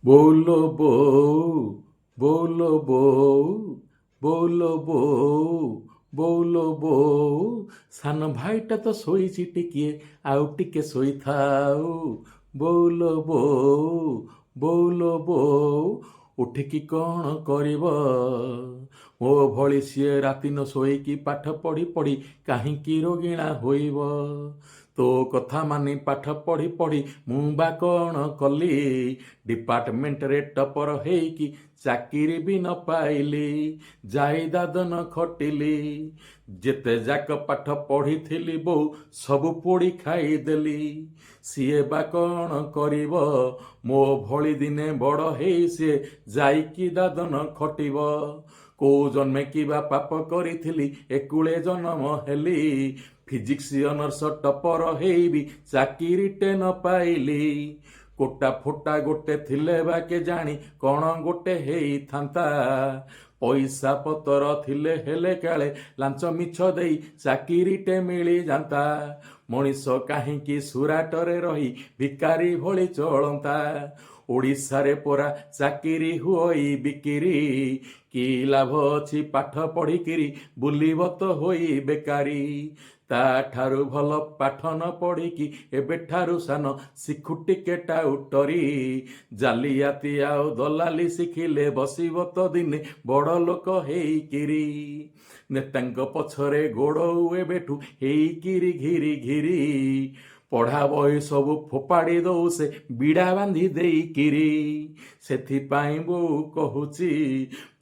ବୋଉଲୋ ବୋଉ, ବୋଉଲୋ ବୋଉ, ବୋଉଲୋ ବୋଉ, ବୋଉଲୋ ବୋଉ, ସାନ ଭାଇଟା ତ ଶୋଇଛି ଟିକିଏ, ଆଉ ଟିକେ ଶୋଇଥାଉ। ବୋଉଲୋ ବୋଉ, ବୋଉଲୋ ବୋଉ, ଉଠିକି କ'ଣ କରିବ? ମୋ ଭଳି ସିଏ ରାତି ନ ଶୋଇକି ପାଠ ପଢ଼ି ପଢ଼ି କାହିଁକି ରୋଗିଣା ହୋଇବ? ତୋ କଥା ମାନି ପାଠ ପଢ଼ି ପଢ଼ି ମୁଁ ବା କ'ଣ କଲି? ଡିପାର୍ଟମେଣ୍ଟରେ ଟପର ହେଇକି ଚାକିରି ବି ନ ପାଇଲି, ଯାଇ ଦାଦନ ଖଟିଲି। ଯେତେ ଯାକ ପାଠ ପଢ଼ିଥିଲି ବୋଉ, ସବୁ ପୋଡ଼ି ଖାଇଦେଲି। ସିଏ ବା କ'ଣ କରିବ? ମୋ ଭଳି ଦିନେ ବଡ଼ ହେଇ ସିଏ ଯାଇକି ଦାଦନ ଖଟିବ। କୋଉ ଜନ୍ମେ କିବା ପାପ କରିଥିଲି, ଏକୁଳେ ଜନମ ହେଲି। ଫିଜିକ୍ସ ଅନର୍ସ ଟପର ହେଇବି ଚାକିରିଟେ ନ ପାଇଲି। କୋଟା ଫୋଟା ଗୋଟେ ଥିଲେ ବା କେଜାଣି କ'ଣ ଗୋଟେ ହେଇଥାନ୍ତା। ପଇସା ପତର ଥିଲେ ହେଲେ କାଳେ ଲାଞ୍ଚ ମିଛ ଦେଇ ଚାକିରିଟେ ମିଳିଯାନ୍ତା। ମଣିଷ କାହିଁକି ସୁରାଟରେ ରହି ଭିକାରୀ ଭଳି ଚଳନ୍ତା? ଓଡ଼ିଶାରେ ପରା ଚାକିରି ହୁଅଇ ବିକିରି। କି ଲାଭ ଅଛି ପାଠ ପଢ଼ିକିରି, ବୁଲିବ ତ ହୋଇ ବେକାରୀ। ତାଠାରୁ ଭଲ ପାଠ ନ ପଢ଼ିକି ଏବେଠାରୁ ସାନ ଶିଖୁ ଟିକେ ଟାଉଟରି। ଜାଲିଆତି ଆଉ ଦଲାଲି ଶିଖିଲେ ବସିବ ତ ଦିନେ ବଡ଼ ଲୋକ ହେଇକିରି। ନେତାଙ୍କ ପଛରେ ଗୋଡ଼ଉ ଏବେଠୁ ହେଇକିରି ଘିରି ଘିରି। ପଢ଼ା ବହି ସବୁ ଫୋପାଡ଼ି ଦଉ ସେ ବିଡ଼ା ବାନ୍ଧି ଦେଇକିରି। ସେଥିପାଇଁ ବୋଉ କହୁଛି,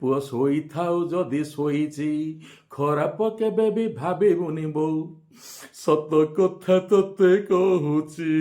ପୁଅ ଶୋଇଥାଉ ଯଦି ଶୋଇଛି, ଖରାପ କେବେ ବି ଭାବିବୁନି ବୋଉ, ସତ କଥା ତୋତେ କହୁଛି।